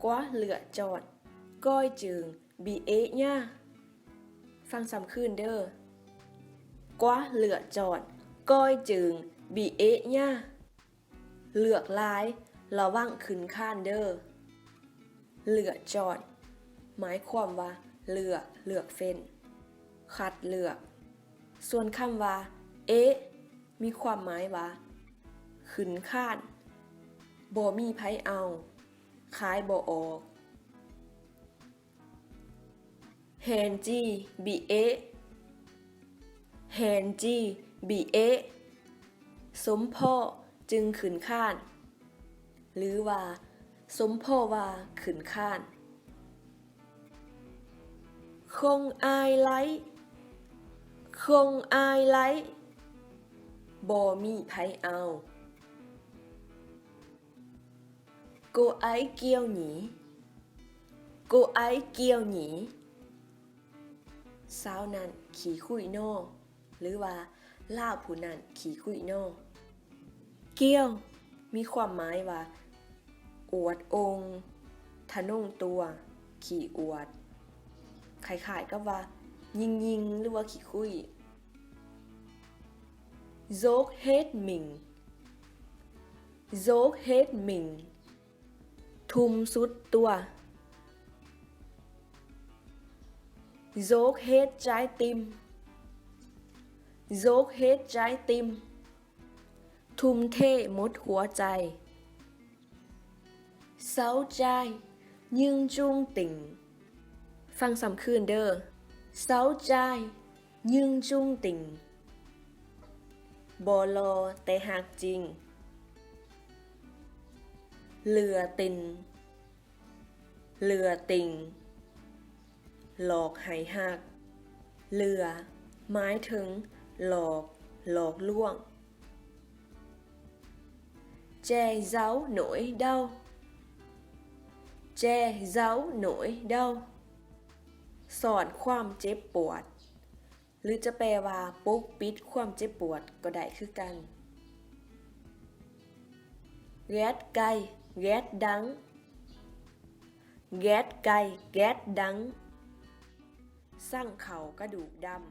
Quá lựa chọn, coi chừng bị ế nhá. ຟັງຊ້ຳຄືນເດີ້. Quá lựa chọn, coi chừng bị ế nhá. ເລືອກຫຼາຍ ລະວັງຂຶ້ນຄານເດີ້. Lựa chọn ໝາຍຄວາມວ່າເລືອກ, ເລືອກເຟ້ນ, ຄັດເລືອກ. ສ່ວນຄຳວ່າ ế ມີຄວາມໝາຍວ່າ ຂຶ້ນຄານ, ບໍ່ມີໃຜເອົາ, ຂາຍບໍ່ອອກ. Hèn chi bị ế, hèn chi bị ế. ສົມພໍຈຶ່ງຂຶ້ນຄານ ຫຼືວ່າ ສົມພໍວ່າຂຶ້ນຄານ. Không ai lấy, không ai lấy. ບໍ່ມີໃຜເອົາ. Cô ấy kiêu nhỉ, cô ấy kiêu nhỉ. ສາວນັ້ນຂີ້ຄຸຍນໍ ຫຼືວ່າ ລາວຜູ້ນັ້ນຂີ້ຄຸຍນໍ. Kiêu ມີຄວາມໝາຍວ່າ ອວດອົ່ງ, ທະນົງຕົວ, ຂີ້ອວດ, ຄ້າຍໆກັບວ່າ ຍິງໆ ຫຼືວ່າ ຂີ້ຄຸຍ. Dốc hết mình, dốc hết mình. ທຸ່ມສຸດຕົວ. Dốc hết trái tim, dốc hết trái tim. ທຸ່ມເທໝົດຫົວໃຈ. Sáu trai nhưng chung tình. ຟັງຊ້ຳຄືນເດີ້. Sáu trai nhưng chung tình. ບໍ່ຫຼໍ່ແຕ່ຮັກຈິງ. Lừa tình, lừa tình. ຫຼອກໃຫ້ຮັກ. Lừa ໝາຍເຖິງຫຼອກ, ຫຼອກລວງ. Che giấu nỗi đau, che giấu nỗi đau. ສ້ອນຄວາມເຈັບປວດ ຫຼືຈະແປວ່າ ປົກປິດຄວາມເຈັບປວດກໍໄດ້ຄືກັນ. Ghét cay, ghét đắng, ghét cay, ghét đắng. ຊັງເຂົ້າກະດູກດຳ.